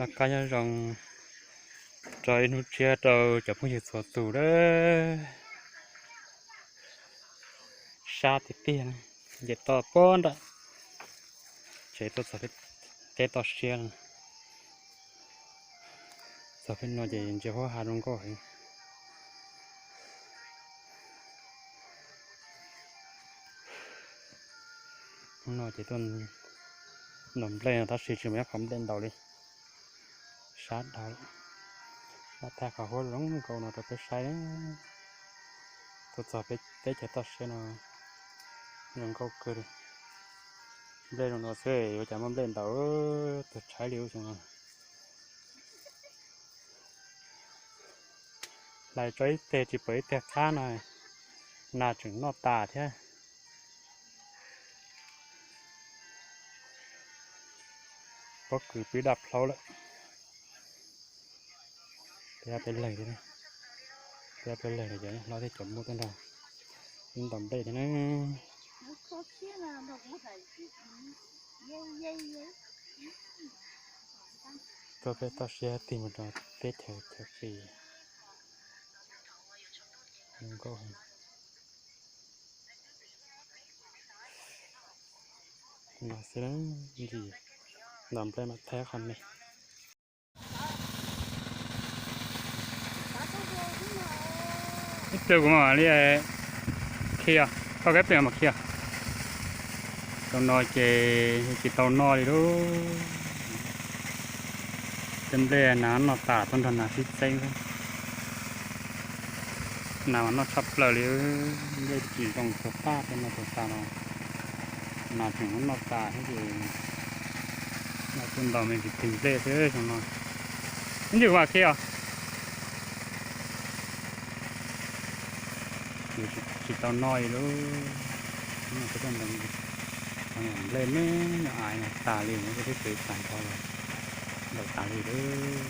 Noj qab nyob zoo rau ib hnub tshiab rau cov phooj ywg txhua tus lawm. Sab tiag tiag, nce toj pob nram tsev tuaj txog peb teb toj siab no. Txog peb no ces ntsia huab ha zoo nkauj heev. Hnub no ces tuaj ntaus nplej no tab sis tsis muaj ib qho nplej ntaus li. Sab dhau lawm. Maj thaij qhov huab zoo nkauj no rau peb saib. Tuaj txog peb teb chaws toj siab no zoo nkauj kawg li. Nplej zoo no xwb yuav cas muaj nplej ntaus, tuag tshaib li lub xyoo no. Hlais tso ib teg tsis pom ib teg qab no, nas tseem noj tas thiab. Pob kws pib daj plhaub lawm. Peb peb leeg thiab, peb peb leeg los cov hlob thiab cov muaj tuaj nrog ntaus nplej thiab na. Tuaj peb toj siab tig mus rau teb chaws chaw fis zoo nkauj heev. No xwb, ntsis ntaus nplej mam thaij qhov me. Ib pliag kuv mam li khi, koj kab pliag mam khi. Tau no ces tsis tau noj li lauj. Tej nplej nas noj tas tuaj nrog nas sib txeeb xwb. Nas mas noj tshaj plaws li, nplej tsis zoo txhua paj tej no txhua tas no. Nas tseem noj tas thiab ces tuaj ntaus me ntsis tig nplej xwb xyoo no. Ib ntsis kuv mam khi os. Tsis tau noj li lauj. Peb tuaj ntaus nplej me nyuam aiv no tas li, muab peb teb chaws tag nrho los ntaus tas li lauj.